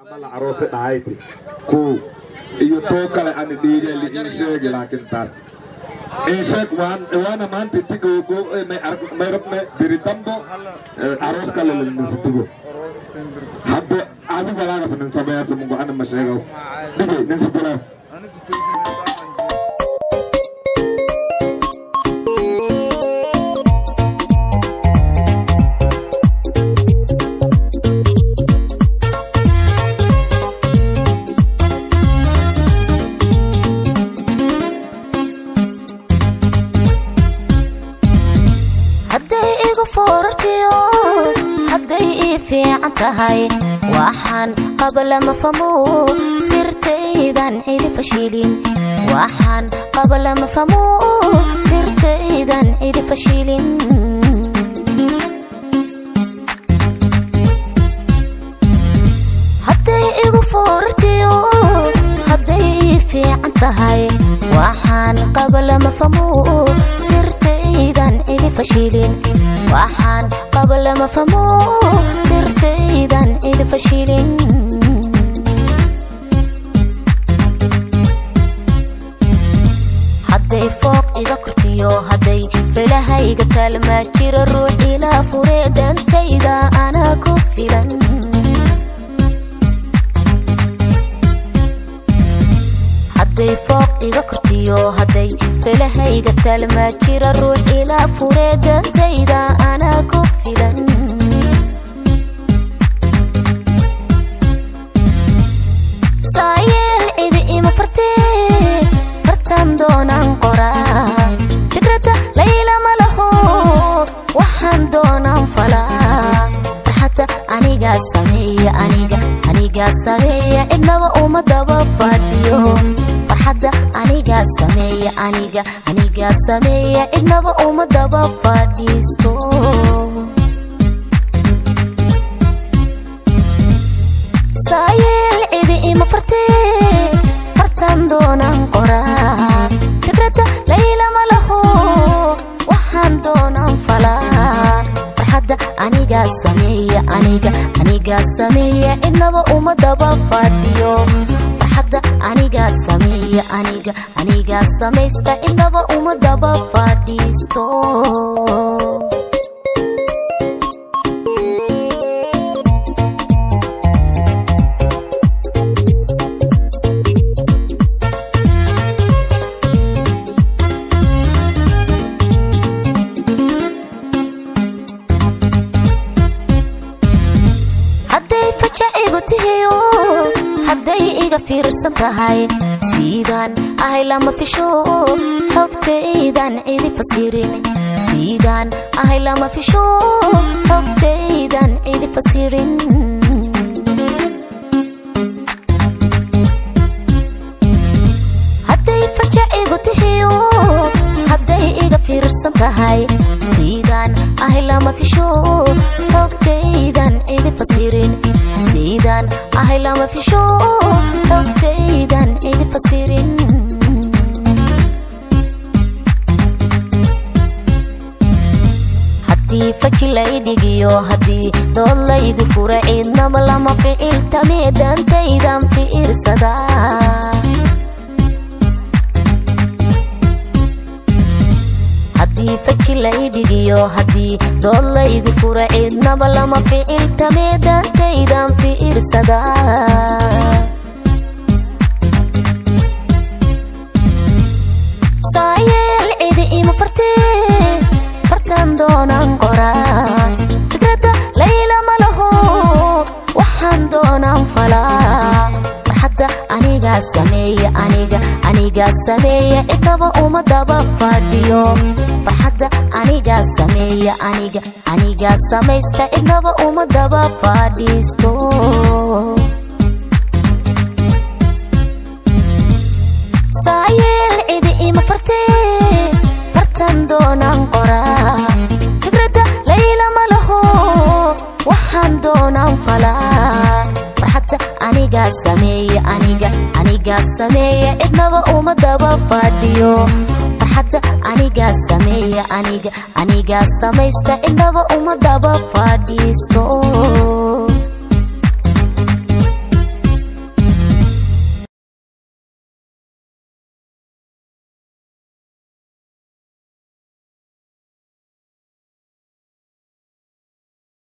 Amala aroose dhahayti ku iyo too kale ani dhiiga li ii sheegi, laakiin taas ii sheeg. Waan waana maanta intigo may arag may rabne beri dambo aroos kale lanisitigo. Hadda adi walaagas nin sameeyasa mungu ana ma sheego dhigay nin sibulaa. Hadday igu foorartiyo, hadday ii fiican tahay, waxaan qaba lama famo, sirtaydan cidi fashilin. Waxaan qaba lama famo, sirtaydan cidi fashilin. Hadday igu foorartiyo, hadday ii fiican tahay, waxaan qaba lama famo, sirtaydan cidi fashilin. Waxaan qaba lama famo, sirtaydan cidi fashilin. Hadday fooq iga kortiyo, hadday felahayga taalmaa jiro ruux ilaa furee, dhantayda anaa ku filan. Hadday fooq iga kortiyo, hadday felahayga taalmaa jiro ruux ilaa furee, dantayda anaa ku filan. Saayeel cidi ima fartee, fartaan doonaan qoraa. Fikradda layla ma laho, waxaan doonaan falaa. Farxadda anigaa sameeya, aniga anigaa sameeya, cidnaba uma daba fadhiyo. Farxadda anigaa sameeya, aniga anigaa sameeya, cidnaba uma daba fadhiisto. Saayeel cidi ima fartee, fartaan doonaan qoraa. Fikradda layla ma laho, waxaan doonaan falaa. Farxadda anigaa sameeya, aniga anigaa sameeya, cidnaba uma daba fadhiyo. Farxadda anigaa sameeya, aniga anigaa samaysta, cidnaba uma daba fadhiisto. Hadday fajacigu tihiyo, hadday iga fiirsan tahay, siidaan ahay lama fisho, xogtaydan cidi fasirin. Siidaan ahay lama fisho, xogtaydan cidi fasirin. Hadday fajacigu tihiyo, hadday iga fiirsan tahay, siidaan ahay lama fisho, xogtaydan cidi fasirin. Siidaan ahay lama fisho, xogtaydan cidi fasirin. Haddii faji lay dhigiyo, haddii dood laygu fura, ciidnaba lama ficiltamee, dhantaydan fiirsadaa. Haddii faji lay dhigiyo, haddii dood laygu fura, ciidnaba lama ficiltamee, dhantaydan fiirsadaa. Saayeel cidi ima fartee, fartaan doonaan qoraa. Fikradda layla ma laho, waxaan doonaan falaa. Farxadda anigaa sameeya, aniga anigaa sameeya, cidnaba uma daba fadhiyo. Farxadda anigaa sameeya, aniga anigaa samaysta, cidnaba uma daba fadhiisto. Saayeel cidi ima fartee, fartaan doonaan qoraa. Fikradda layla ma laho, waxaan doonaan falaa. Farxadda anigaa sameeya, aniga anigaa sameeya, cidnaba uma daba fadhiyo. Farxadda anigaa sameeya, aniga anigaa samaysta, cidnaba uma daba fadhiisto.